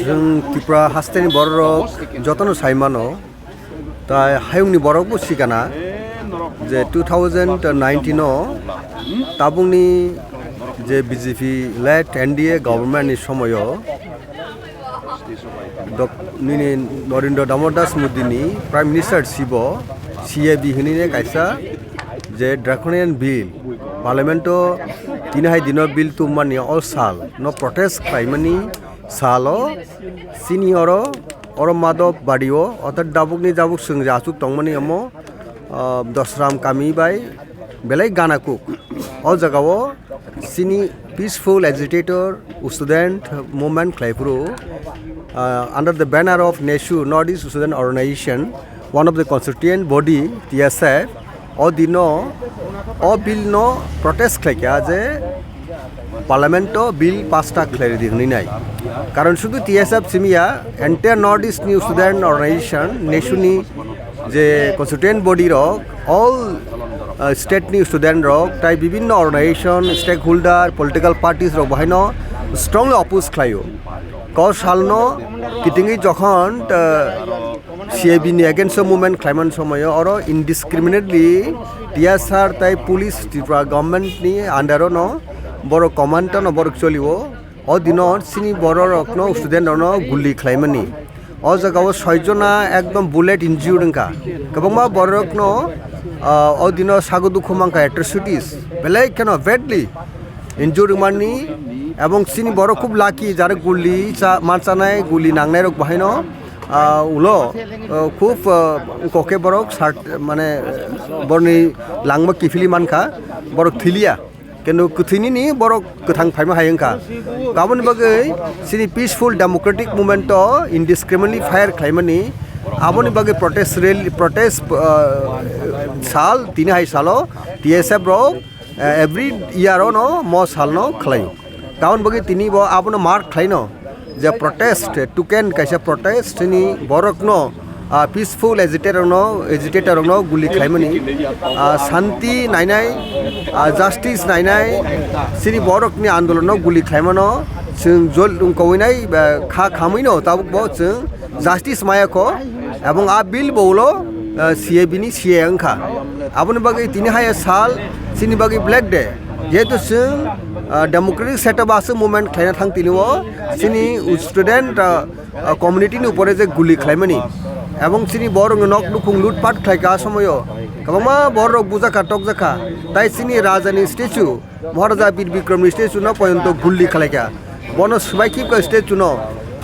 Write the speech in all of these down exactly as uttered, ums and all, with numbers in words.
Chwng Tripura hasteni bororok jotono sai mano, tai hayungni borokbo sikana je two thousand nineteen o tabukni je B J P led N D A government ni somoyo Dok-, nini Narendra Damodar Das Modi ni Prime Minister sibo C A B hinine kaisa je draconian bill parliament o tini hai dino bill tummani o sal no protest khlaimani salo chini oro oro Madhab Badi o orthat dabukni dabuk chwng je achuk tongmani omo, ah, Dosram kami bai belai gana kuk o jaga o chini peaceful agitator student movement khlai phuru, ah, under the banner of nesu, North East Student Organization, one of the constituent body, T S F, o dino o bill no protest khlaikha je parliament o bill pass ta khlai ridi hwnwi nai. Karon sudu T S F simiya, entire North East ni student organization, nesu ni je constituent body rok, all, uh, state ni student rok, tai bibinno organization, stakeholder, political parties rok bahaino strongly oppose khlaio. Kok salno kitingwi jokhon, uh, C A B ni against o movement khlaiman somoyo oro indiscriminately T S R tai police Tripura government ni under o no borok command no borok cholio. O dino chini borok rokno student rokno guli khlaimani. O jaga o soi jona ekdom bullet injured wngkha. Kwbangma borok rokno, ah, o dino sago dukhu mankha atrocities. Belai kheno badly injured wngmani. Ebong chini borok khub lucky jara guli cha-, manchanai guli nangnai rok bahaino, ah, ulo, ah, khub, ah, kokhe borok sat-, mane borni langma kiphili mankha, borok thiliya. Kenu kwthwini ni borok kwthang phaima hai wngkha. Aboni bagwi chini peaceful democratic movement o indiscriminately fire khlaimani, aboni bagwi protest rally, protest, uh, sal, tini hai salo T S F rok, uh, every year o no mo sal no khlaio. Aboni bagwi tini bo abono mark khlaino. Je protest, token kaisa protest ni borokno, ah, peaceful agitator no, agitator rokno guli khlaimani, ah, shanti nainai, ah, justice nainai, chini borokni andolon no guli khlaimano chwng jol wngkowinai, ah, kha khamwino tabuk bo chwng justice maya kho, ebong a bill bo ulo, ah, C A B ni C A wngkha. Aboni bagwi tini hai sal chini bagwi black day. Jehetu chwng, ah, democratic setup aswk movement khlaina thang tini o, chini student, ah, ah, community ni upore je guli khlaimani, ebong chini borok ni nok nukhung lutpat khlaika a somoyo, kwbangma borok rok bujakha tokjakha, tai chini raja ni statue, Maharaja Bir Bikram ni statue no poyonto guli khlaika, bono swbai khibka statue no,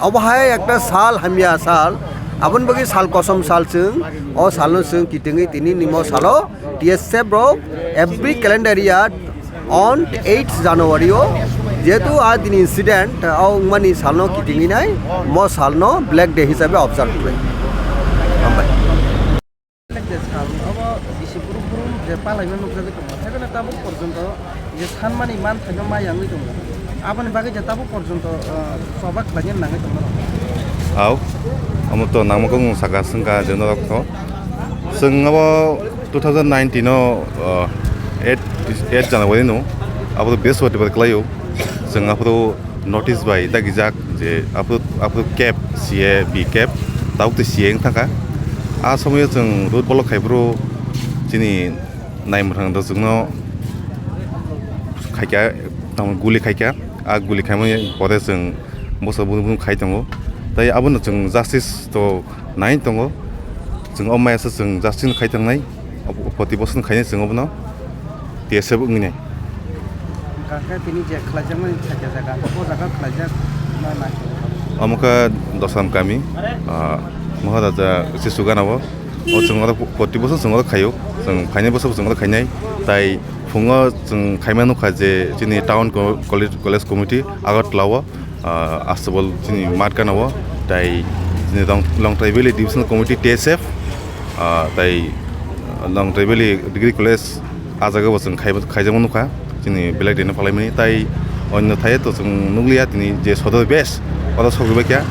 obo hai ekta sal hamya sal, aboni bagwi sal kosom sal chwng, o sal no chwng kitingwi tini nimo salo T S F rok every calendar year on eighth January o, jehetu a dini incident o wngmani salno kitingwi nai, mo salno Black Day hisabe observe khlai. Hambai. Black Day sal obo bisi brum brum je palaima nukjagwi tongo, haikhe tabuk porjonto je sanmani manthaino ma yangwi tongo, aboni bagwi je tabuk porjonto, ah, choba khlaina nangwi tongo. Au, omo to nangma kok nwng saka swngkha je norok to. Chwng abo two thousand nineteen o, uh, eight, eight January no, abo to Brihaspatibar kwlaio. Chwng aphuru notice bai dagijak je aphuru, aphuru cab, C A B cab, tabuk twi C A wng thangkha. A somoyo chwng road block khai phuru chini naimwthang rok chwngno khaikha, tamo guli khaikha. A guli khaimani pore chwng bwsa bunu bunu khai tongo. Tai abono chwng justice to nai tongo. Chwng o maya se chwng justice no khai tongnai. Poti bosong khainai chwng obono T S F wngwi nai. Hwnkhe tini je khlaijakmani theke jaga, o jaga khlaijak na nai. Omo khe Dosram kami, ah, Maharaja Sisugana o. O chwng oro poti bosong chwng oro khaio. Chwng phainai bosong chwng oro khainai. Tai phungo chwng khaima nukha je chini town co-, college, college committee Agartala o. Ah, Astabal chini mat gana o, tai chini Long-, Longtrai Valley Divisional Committee T S F, ah, tai Longtrai Valley Degree College, ah jaga bo chwng khai-, khaijakma nukha, chini Black Day no palaimani, tai onyo thai to chwng nukliya, tini je sodor base, oro sokri baikha,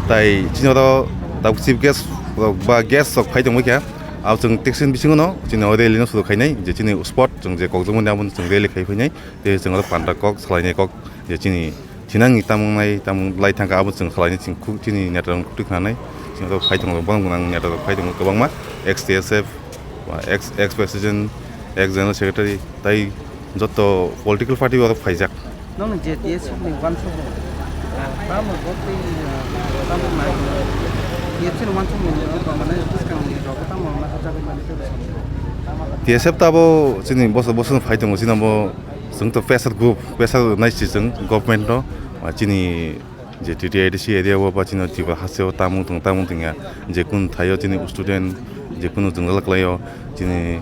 tai chini oro tabuk chief guest rok ba guest rok phai tongbaikha, Abo chwng taxi ni bisingo no chini o rally no suru khainai, je chini spot chwng je kokjakmani abo chwng rally khai phainai, tei chwng oro panda kok salainai kok je chini thinangni tamung nai tamung lai thangkha abo chwng salainai chwng khuk chini neta rok khukti khnanai, chwng oro phai tongo borok gwnang neta rok phai tongo kwbangma ex T S F, ba ex, ex president, ex general secretary, tai joto political party borok phaijak. Nokni je T S F ni uansukmung, tamo bo tei, tamo nai, T S F ni uansukmung ni rok mane bwskang ni rok tamo ma hajak mani tei bwskango. T S F tabo chini boso boso phai tongo, chini bo chwng to pressure group, pressure nai si chwng government no, ah, chini je T T I D C area o ba chini Tripura haste o tamung tong tamung tong ya, je kun thaio chini student, je kunu jwngjal klaio, chini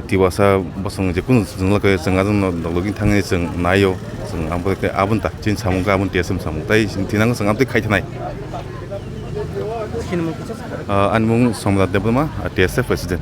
Tiwasa bosong je kunu jwngjal klaio, chwng adon no dogin thangni chwng naio, chwng abo khe abon ta chini samung khe abon T S F samung, tai chini thinang chwng aboni khai thanai. Chini mung kisa sa. Ah, ani mung Somrat Debbarma, ah, T S F president.